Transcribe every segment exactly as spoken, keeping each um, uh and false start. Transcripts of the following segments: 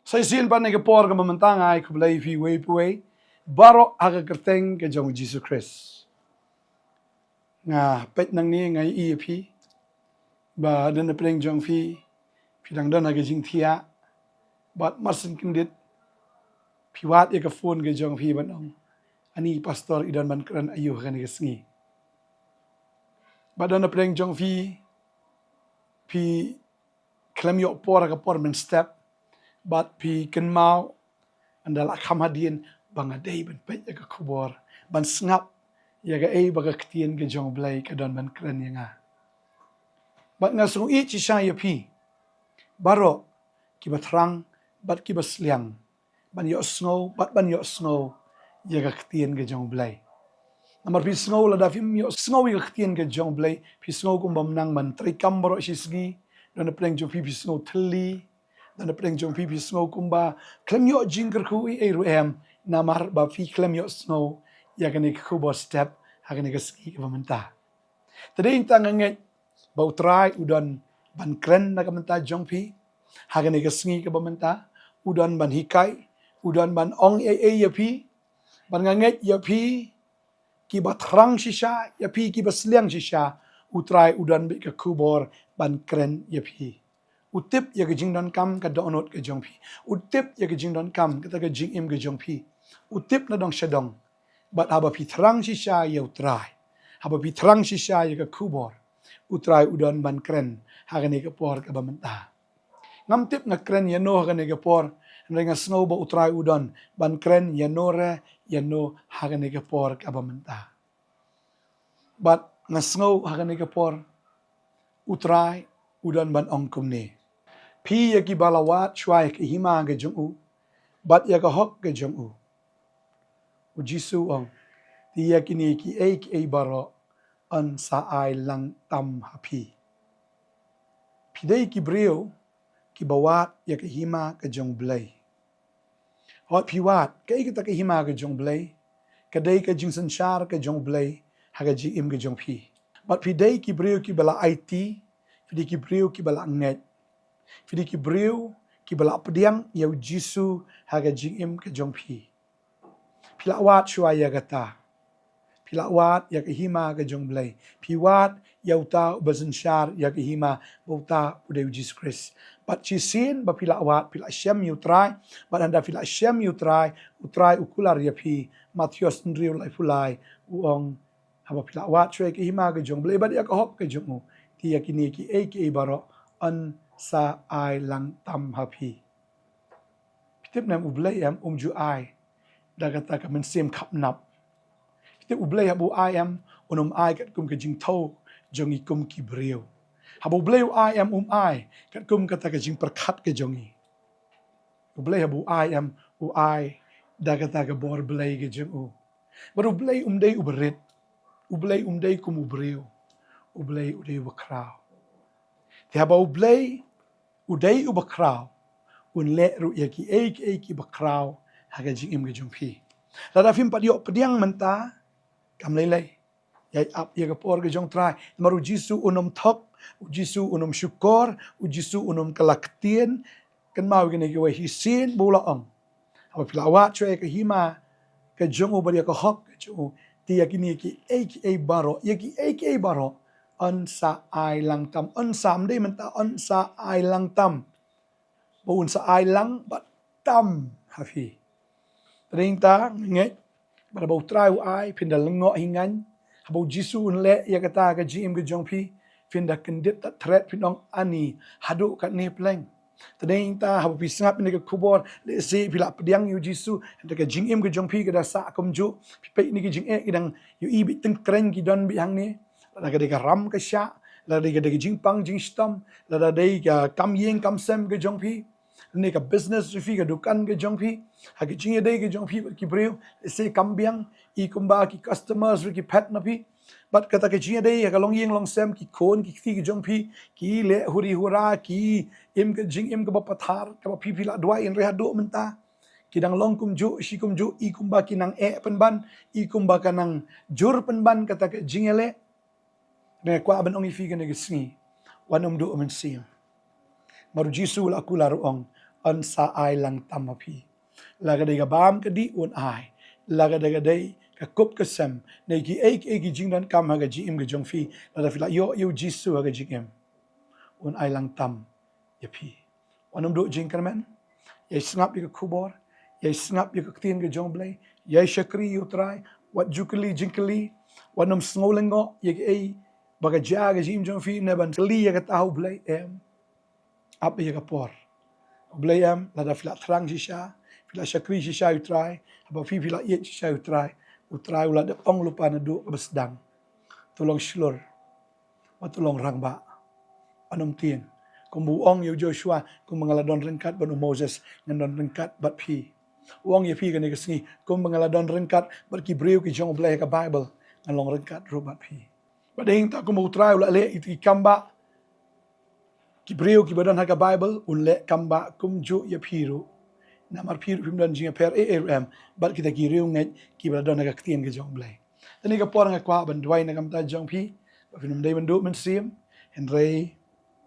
Sa shisien pat ha kane ka por kaba mynta nga ai khublei ïa phi uwei pa uwei baroh ha ka kyrteng ka jong u Jisu Khrist. Nga peit nangne nga ïohi ïa phi ba don napdeng jong phi, phi dang don ha ka jingthiah bad mar syn kyndit phi wad ïa ka phone ka jong phi ban ong, ani pastor i don ban kren aïu ha kane ka sngi. Bad don napdeng jong phi, phi khlem ïoh por ha ka por mynstep bad phi kynmaw, ynda la kham hadien, ba nga dei ban peit ïa ka khubor, ban sngap ïa kaei ba ka ktien ka jong u Blei ka don ban kren ïa nga. Bad nga sngew ïeit shisha ïa phi baroh kiba thrang bad kiba sliang ban ïohsngew bad ban ïohsngew ïa ka ktien ka jong u Blei. Namar phi sngew lada phim ïohsngew ïa ka ktien ka jong u Blei, phi sngew kumba ym nang ban treikam baroh shi sngi. Don napdeng jong phi phi sngew thylli. Don napdeng jong phi phi sngew kumba khlem ïoh jingkyrkhu ei ei ruh em, namar ba phi khlem ïohsngew ïa kane ka khubor step ha kane ka sngi kaba mynta. Te dei nangta nga ngeit ba u Trai u don ban kren na ka bynta jong phi ha kane ka sngi kaba mynta. U don ban hikai, u don ban ong ei ei ïa phi. Bad nga ngeit ïa phi kiba thrang shisha, ïa phi kiba sliang shisha, u Trai u don beit ka khubor ban kren ïa phi. U tip ïa ka jingdonkam ka dohnud ka jong phi. U tip ïa ka jingdonkam kata ka jingim ka jong phi. U tip nadong shadong. Bad haba phi thrang shisha ïa u Trai, haba phi thrang shisha ïa ka khubor, u Trai u don ban kren ha kane ka por kaba mynta. Ngam tip nga kren ïano ha kane ka por, hynrei nga sngew ba u Trai u don ban kren ïano re ïano ha kane ka por kaba mynta. Bad nga sngew ha kane ka por u Trai u don ban ong kumne: Phi ïa kiba la wad shuwa ïa ka hima ka jong u bad ïa ka hok ka jong u. U Jisu u ong: Te ïa kine kiei kiei baroh yn sa ai lang tam ha phi. Phi dei ki briew kiba wad ïa ka hima ka jong u Blei. Hooid phi wad, kaei kata ka hima ka jong u Blei? Ka dei ka jingsynshar ka jong u Blei ha ka jingim ka jong phi. Bad phi dei ki briew kiba la aiti, phi dei ki briew kiba la ngeit, phi dei ki briew kiba la pdiang ïa u Jisu ha ka jingim ka jong phi. Phi la wad shuwa ïa kata. Phi la wad ïa ka hima ka jong u Blei. Phi wad ïa uta uba synshar ïa ka hima, ba uta u dei u Jisu Khrist. Bad shisien ba phi la wad, phi la shem ïa u Trai. Bad haba phi la shem ïa u Trai, u Trai u kular ïa phi. Mathaios hynriew laiphew lai, u ong: Haba phi la wad shuwa ïa ka hima ka jong u Blei bad ïa ka hok ka jong u, te ïa kine kiei kiei baroh yn sa ai lang tam ha phi. Phi tip ne em, u Blei em um ju ai da kata ka mynsiem khapnap. Phi tip u Blei haba u ai em, un ym ai katkum ka jingthew jong ngi kum ki briew. Haba u Blei u ai em, um ai katkum kata ka jingpyrkhat ka jong ngi. U Blei haba u ai em, u ai da kata ka bor Blei ka jong u. Bad u Blei um dei uba rit. U Blei um dei kum u briew. U Blei u dei uba khraw. Te haba u Blei u dei uba khraw, un leh ruh ïa kiei kiei kiba khraw ha ka jingim ka jong phi. Lada phim pat ïoh pdiang mynta, kam lei lei, ïai ap ïa ka por ka jong u Trai. Namar u Jisu un ym thok, u Jisu un ym shukor, u Jisu un ym kylla ktien. Kynmaw ïa kine kiwei, shisien ba u la ong: Haba phi la wad shuwa ïa ka hima ka jong u bad ïa ka hok ka jong u, te ïa kine kiei kiei baroh, ïa kiei kiei baroh yn sa ai lang tam, yn sa, ym dei mynta, yn sa ai lang tam. Ba un sa ai lang bad tam ha phi. Te dei nangta nga ngeit ba haba u Trai u ai, phin da lyngngoh hi ngan. Haba u Jisu un leh ïa kata ha ka jingim ka jong phi, phin da kyndit tad thret, phin ong: Ani, haduh katne pleng. Te dei nangta haba phi sngap ïa kane ka khubor, lehse phi la pdiang ïa u Jisu, hynrei ka jingim ka jong phi ka da sah kumjuh. Phi peit ïa ki jingeh ki dang ïohi beit tyngkrein, ki don beit hangne. Lada ka dei ka ram ka shah, lada ka dei ka jingpang jingshitom, lada dei ka kam ïing kam sem ka jong phi, ne ka business jong phi, ka dukan ka jong phi, ha ka jingïadei ka jong phi bad ki briew, lehse kam biang, i kumba ki customers ruh ki phet na phi. Bad kata ka jingïadei ha ka longïing longsem, ki khun ki kti ka jong phi ki leh huri hura, ki im ka jingim kaba pathar kaba phi phi la duwai, hynrei haduh mynta ki dang long kumjuh shi kumjuh, i kumba ki nang eh pynban, i kumba ka nang jur pynban kata ka jingïaleh. Nga kwah ban ong ïa phi kane ka sngi, wat nym duh mynsiem. Namar u Jisu u la kular, u ong: un sa ai lang tam ha phi. La ka dei ka bam ka dih un ai. La ka dei ka dei ka kup ka sem. Ne ki ei ki ei ki jingdonkam ha ka jingim ka jong phi. Lada phi la ïoh ïa u Jisu ha ka jingim, un ai lang tam ïa phi. Wat nym duh jingkyrmen. Ïai sngap ïa ka khubor. Ïai sngap ïa ka ktien ka jong U Blei. Ïai shakri ïa U Trai. Wat ju kylli jingkylli. Wat nym sngew lyngngoh ïa ki ei ba ka jia ha ka jingim jong phi ne ban kylli ïa kata ha U Blei, em. Ap ïa ka por. U Blei em, lada phi la thrang shisha, phi la shakri shisha ïa U Trai, haba phi phi la ïeit shisha ïa U Trai, U Trai u la dep ong lypa naduh kaba sdang. To long shlur, bad to long rangbah. Wat nym tieng. Kumba u ong ïa u Joshua, kumba nga la don ryngkat bad u Moses, ngan don ryngkat bad phi. U ong ïa phi kane ka sngi, kumba nga la don ryngkat bad ki briew ki jong U Blei ha ka Baibl, ngan long ryngkat ruh bad phi. Bad hangta kumba U Trai u la leh ïa ki kambah ki briew kiba don ha ka Baibl, un leh kambah kumjuh ïa phi ruh. Namar phi ruh phim don jingïapher ei ei ruh em bad kita ki riewngeit kiba la don ha ka ktien ka jong U Blei. Te kane ka por nga kwah ban duwai na ka bynta jong phi ba phin ym dei ban duh mynsiem, hynrei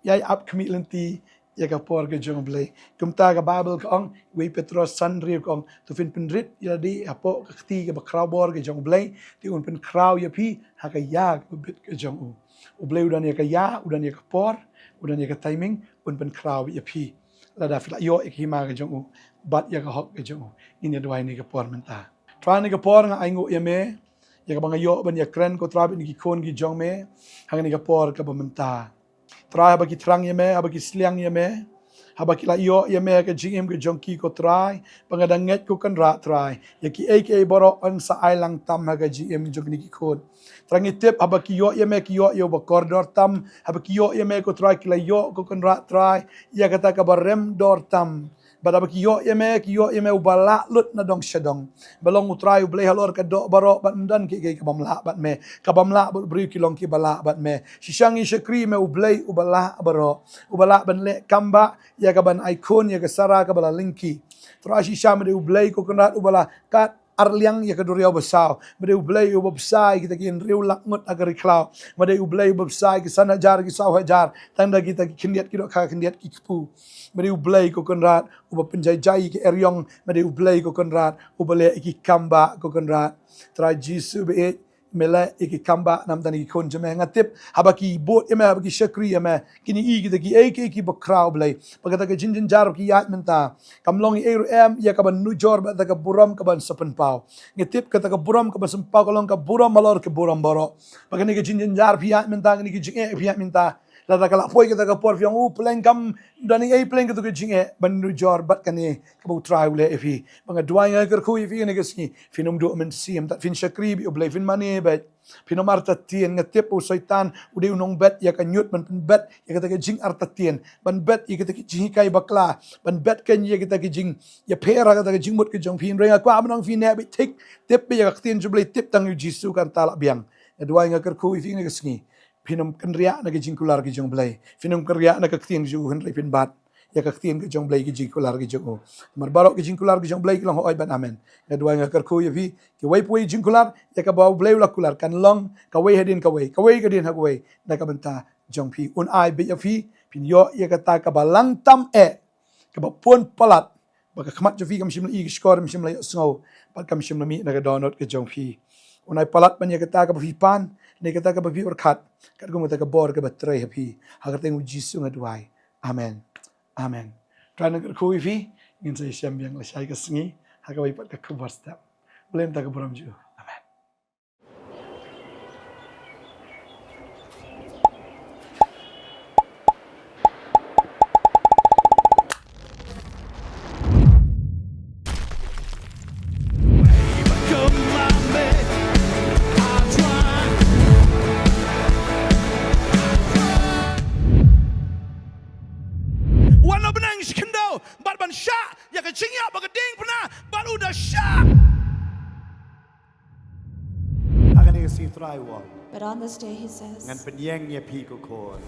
ïai ap khmih lynti ïa ka por ka jong U Blei. Kumta ka Baibl ka ong, wei Petros san hynriew ka ong, to phin pynrit ïa lade hapoh ka kti kaba khraw bor ka jong U Blei, te un pynkhraw ïa phi ha ka ïa kaba bit ka jong u. U Blei u don ïa ka ïa, u don ïa ka por, u don ïa ka timing, un pynkhraw ïa phi. Lada phi la ïoh ïa ka hima ka jong u bad ïa ka hok ka jong u. Ngin ïa duwai ha kane ka por mynta. Trai, ha kane ka por nga ainguh ïa me ïa kaba nga ïoh ban ïakren, ko Trai, bad ki khun ki jong me ha kane ka por kaba mynta. Trai, haba ki thrang ïa me, haba ki sliang ïa me, haba ki la ïoh ïa me ha ka jingim ka jong ki, ko Trai, ba nga dang ngeit, ko Kynrad Trai, ïa ki ei ki ei baroh yn sa ai lang tam ha ka jingim jong kine ki khun. Trai, ngi tip haba ki ïoh ïa me ki ïoh ïa uba kordor tam, haba ki ïoh ïa me, ko Trai, ki la ïoh, ko Kynrad Trai, ïa kata kaba rem dor tam. Bad haba ki ïoh ïa me ki ïoh ïa me uba lah lut na dong sha dong. Ba long, ko Trai, U Blei halor ka doh baroh, bad ym don kiei kiei kibym lah bad me. Kibym lah bad u briew ki long kiba lah bad me. Shisha ngi shakri ïa me, U Blei uba lah baroh, uba lah ban leh kambah ïa kaban ai khun ïa ka Sara kaba la lyngkhi. Trai, shisha me dei U Blei, ko Kynrad, uba la kat arliang ïa ka duriaw basaw. Me dei U Blei uba bsa ïa kita ki hynriew lak ngut ha ka ri khlaw. Me dei U Blei uba bsa ïa ki san hajar ki saw hajar tang da kita ki khyndiat ki dohkha, khyndiat ki kpu. Me dei U Blei, ko Kynrad, uba pynjai jai ïa ki eriong. Me dei U Blei, ko Kynrad, uba leh ïa ki kambah, ko Kynrad. Trai Jisu ba ïeit, me leh ïa ki kambah na bynta kine ki khun jong me. Nga tip haba ki bud ïa me, haba ki shakri ïa me, kin ïohi kita ki ei ki ei kiba khraw, Blei. Ba kata ka jingjynjar ba ki ïaid mynta kam long ei ei ruh em ïa kaban nujor bad kata ka burom kaban sa pynpaw. Nga tip kata ka burom kaban sa pynpaw ka long ka burom halor ki burom baroh. Ba kane ka jingjynjar phi ïaid mynta, kane ka jingeh phi ïaid mynta, lada ka la poi kata ka por, phi ong, u pleng, kam don ei ei pleng kata ka jingeh ban nujor bad kane kaba U Trai u leh ïa phi. Ba nga duwai, nga kyrkhu ïa phi ha kane ka sngi, phin ym duh mynsiem, tad phin shakri beit, U Blei, phin mane beit. Phin ym artatien. Nga tip u Soitan u dei u nongbet ïa ka ñiut ban pynbet ïa kata ka jingartatien, ban bet ïa kata ka jinghikai bakla, ban bet kein ïa kata ka jingïapher ha kata ka jingmut ka jong phi. Hynrei nga kwah ban ong, phi neh beit thik, tip beit ïa ka ktien jong U Blei, tip tang ïa U Jisu, kan sa lah biang. Nga duwai, nga kyrkhu ïa phi ha kane ka sngi, phin ym kynriah na ka jingkular ka jong U Blei, phin ym kynriah na ka ktien ka jong u, hynrei phin bat ïa ka ktien ka jong U Blei, ka jingkular ka jong u. Namar baroh ka jingkular ka jong U Blei ka long hooid bad amen. Nga duwai, nga kyrkhu ïa phi, kiwei pa kiwei jingkular ïa kaba U Blei u la kular, kan long kawei hadien kawei, kawei ka dien ha kawei, na ka bynta jong phi. Un ai beit ïa phi, phin ïoh ïa kata kaba lang tam eh, kaba pun palat, ba ka khmat jong phi kam shym la ïohi ki shkor, kam shym la ïohsngew, bad kam shym la mih na ka dohnud ka jong phi. Un ai palat ban ïa kata kaba phi pan, ne kata kaba phi pyrkhat, katkum kata ka bor kaba trei ha phi. Ha ka kyrteng U Jisu nga duwai. Amen. Amen. Trai un kyrkhu ïa phi. Ngin sa ïashem biang lashai ka sngi ha kawei pat ka khubor step. Blei un ai ka burom jong u. Amen. Wan na bneng shi khyndew bad ban shah ïa ka jingïap ba ka diengphna bad u da shah. Ha kane ka sngi Trai u ong, But on this day, he says, ngan pynïeng ïa phi ko khun.